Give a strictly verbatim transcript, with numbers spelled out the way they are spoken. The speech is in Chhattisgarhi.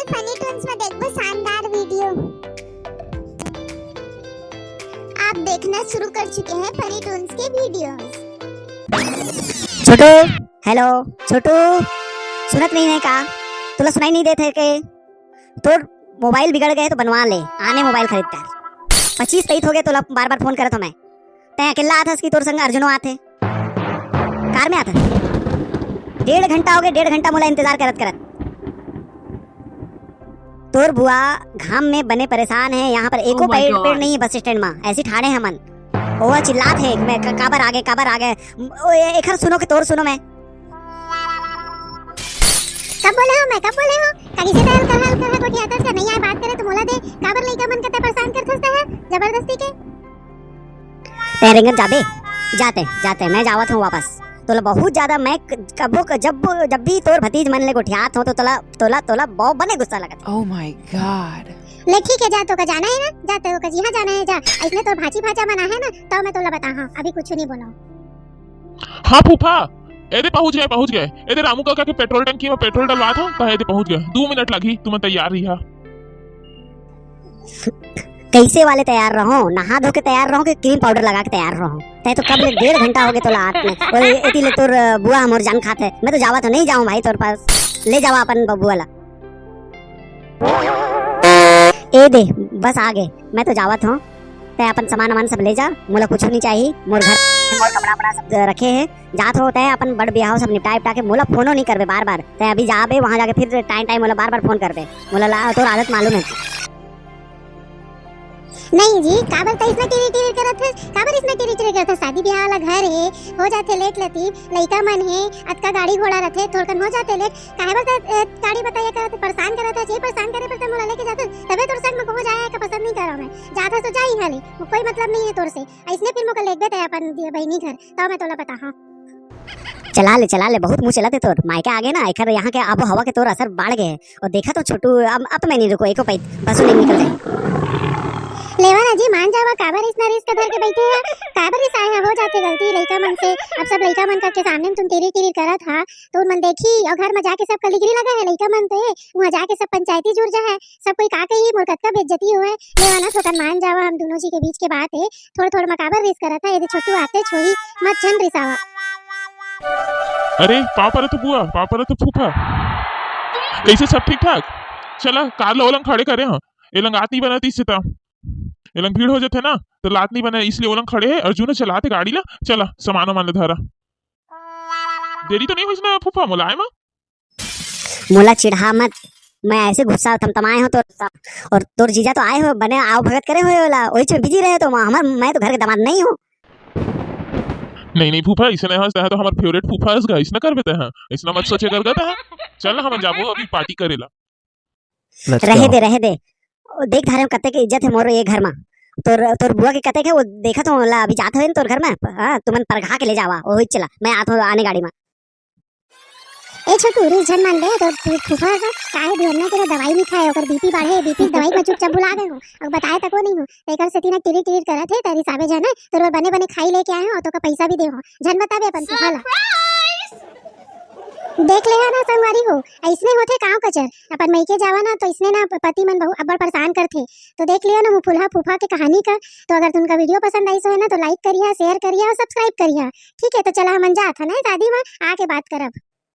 फनी टून्स में देखबो शानदार वीडियो। आप देखना शुरू कर चुके हैं फनी टून्स के वीडियोज़। छोटू, हेलो, छोटू, सुनत नहीं है का? तोला सुनाई नहीं देत है के? तोर मोबाइल बिगड़ गए तो बनवा ले, आने मोबाइल खरीद कर। पच्चीस तेईस हो गए, तोला बार बार फोन करत हो मैं। तैं अकेला आथस कि तोर संग अर्जुनो आथे? कार में आथस? डेढ़ घंटा हो गए, डेढ़ घंटा मोला इंतजार करत करत। तोर बुआ घाम में बने परेशान है, यहाँ पर एको Oh my पेड़, पेड़ God। नहीं है बस स्टैंड में, ऐसी ठाड़े हमन। ओह चिल्लात है, मैं क-, काबर आगे, काबर आगे। ओ, ए-, एखर सुनो के तोर सुनो मैं। कब बोले हो मैं, कब बोले हो? कहीं से तो हल्का, हल्का, हल्का गोठियाथस का नहीं आए बात करे तो मोला दे, काबर लइका मन के तैं परेशान करथस तैं जबरदस्ती के। तैं रेंगत जाबे? जाते, जाते, मैं जावत हूँ वापस। तोला बहुत ज्यादा मैं क-, कबो क-, जब, जब भी तोर भतीज मन ले गोठियात हो तो तोला, तोला, तोला बहुत बने गुस्सा लगत है। Oh my God। ले ठीक है, जा, तोका जाना है ना, जा, तोका जिहाँ जाना है जा। इसने तोर भांची भांचा मन आहे ना, तो मैं तोला बताहा, अभी कुछ नहीं बोला। हाँ फूफा, एदे पहुंच गए, पहुंच गए। एदे रामू काका के पेट्रोल टंकी में पेट्रोल डलवात हो, कहे एदे पहुंच गए। दू मिनट लगही, तुमन तैयार रहिहा। कैसे वाले तैयार रहो, नहा धो के तैयार रहो कि क्रीम पाउडर लगा के तैयार रहो? तैं तो कब ले डेढ़ घंटा हो गए तोला आत में। और ए-, एती ले तोर, अ, बुआ मोर जान खात है। मैं तो जावत हूँ, नहीं जाऊँ भाई तोर पास। ले जावा अपन बबुआ ला। ए दे, बस आ गए। मैं तो जावत हूँ, तैं अपन सामान वामान सब ले जा, मोला कुछ नहीं चाहिए। मोर घर, मोर कपड़ा वपड़ा सब रखे है। जात हो तैं अपन बड़ बियाह सब निपटा इपटा के मोला फोनो नहीं करबे बार बार। तैं अभी जाबे वहाँ जाके फिर टाइम टाइम मोला बार बार फोन करबे। मोला ला, तोर आदत मालूम है। नहीं जी, काबर तैं इसने टिरी टिरी करत हस? काबर इसने टिरी टिरी करत हस? शादी बियाह वाला घर है, हो जाथे लेट लतीफ, लइका मन है, अतका गाड़ी घोड़ा रथे, थोड़कन हो जाथे लेट। काहे बर तैं, ए, गाड़ी बताइए करत हस, परेशान करत हस, ये परेशान करे बर तैं मोला लेके जात हस, तबे तोर संग में कहो जाए का पसंद नहीं करो मैं। जात हस तो जा इहाँ ले, वो कोई मतलब नहीं है तोर से। इसने फिर मोका लेगबे तैं अपन दि-, बहिनी घर, तब मैं तोला बताहा। चला ले, चला ले, बहुत मुँह चलत है तोर। मायके आगे ना, एकर यहाँ के आबो हवा के तोर असर बाढ़ गए है। और देखा तो छोटू, अब, अब तो मैं नहीं रुको, एको पैत बसु नहीं निकल जाए। लेवा ना जी, मान जावा, काबर इसना रिस्क धर के बैठे है, काबर रिसाए है, हो जाथे गलती लइका मन से। अब सब लइका मन करके सामने में तुम टिरी टिरी करत हा, तो उन मन देखी और घर में जाके सब कलिगरी लगा है लइका मन तो, वहाँ जाके सब पंचायती जुड़ जा है, सब कोई का कही, मोर कतका बेइज्जती होए। लेवा ना, थोकन मान जावा, हम दोनों जी के बीच के बात है, थोड़ा थोड़ा म काबर रिस करत हा, एदे छोटू आते छोही, मत झन रिसावा। अरे, पाँव परत हो बुआ, पाँव परत हो फूफा। कैसे, सब ठीक ठाक? चला, कार ला ओलंग खड़े करे हाँ। एलंग आत नहीं बनत इससे ता। एलंग भीड़ हो जाथे ना, तो लात नहीं बने, इसलिए ओलंग खड़े है। अर्जुन चलाते गाड़ी ला, चला, सामान वामान ला धरा। देरी तो नहीं होइस ना फूफा, मोला आए मा? मोला चिढ़ा मत, मैं ऐसे गुस्सा थमथमाए हो तोर, और तोर जीजा तो आए हो, बने आव भगत करे हो ओला, ओही में बिजी रहे तो हमर, मैं तो घर के दामाद नहीं हूँ। नहीं, नहीं फूफा, ऐसे नहीं हंस, तैं तो हमर फेवरेट फूफा हस गा, ऐसना करबे तैं, ऐसना मत सोचे कर गा तैं। चल ना, हमन जाबो अभी पार्टी करे ला। Let's रहे go। दे, रहे दे। ओ, देख धारे कते के इज्जत है मोर ये घर मा। तोर, तोर बुआ के कते के, वो देखत हो ला, अभी जात हो तोर घर मा। हाँ, तुमन परघा के ले जावा, ओही चला, मैं आत हो आने गाड़ी मा। ए छोटू, रिस झन मान बे, तोर फू-, फूफा का काहे ढेरना के दवाई नहीं खाए, ओकर बीपी बाढ़े, बीपी के दवाई में चुपचाप भुला गए हो, और बताए तको नहीं हो, तो एकर सेती ना टिरी टिरी करत है, तैं रिसाबे झन, तोर बर बने बने खाई लेके आए हो, और तोका पैसा भी दे हो, झन बताबे अपन फूफा ला। देख ले ना संगवारी हो, ऐसने होथे काव कचर, अपन मइके जावा ना तो इसने ना पति मन बहुत अब्बड़ परेशान करथे, तो देख लिया ना मुफुलहा फूफा के कहानी का। तो अगर तुमका वीडियो पसंद आइस होय ना तो लाइक करिहा, शेयर करिहा और सब्सक्राइब करिहा। ठीक है, तो चला हमन जात हन शादी में, आके बात करब।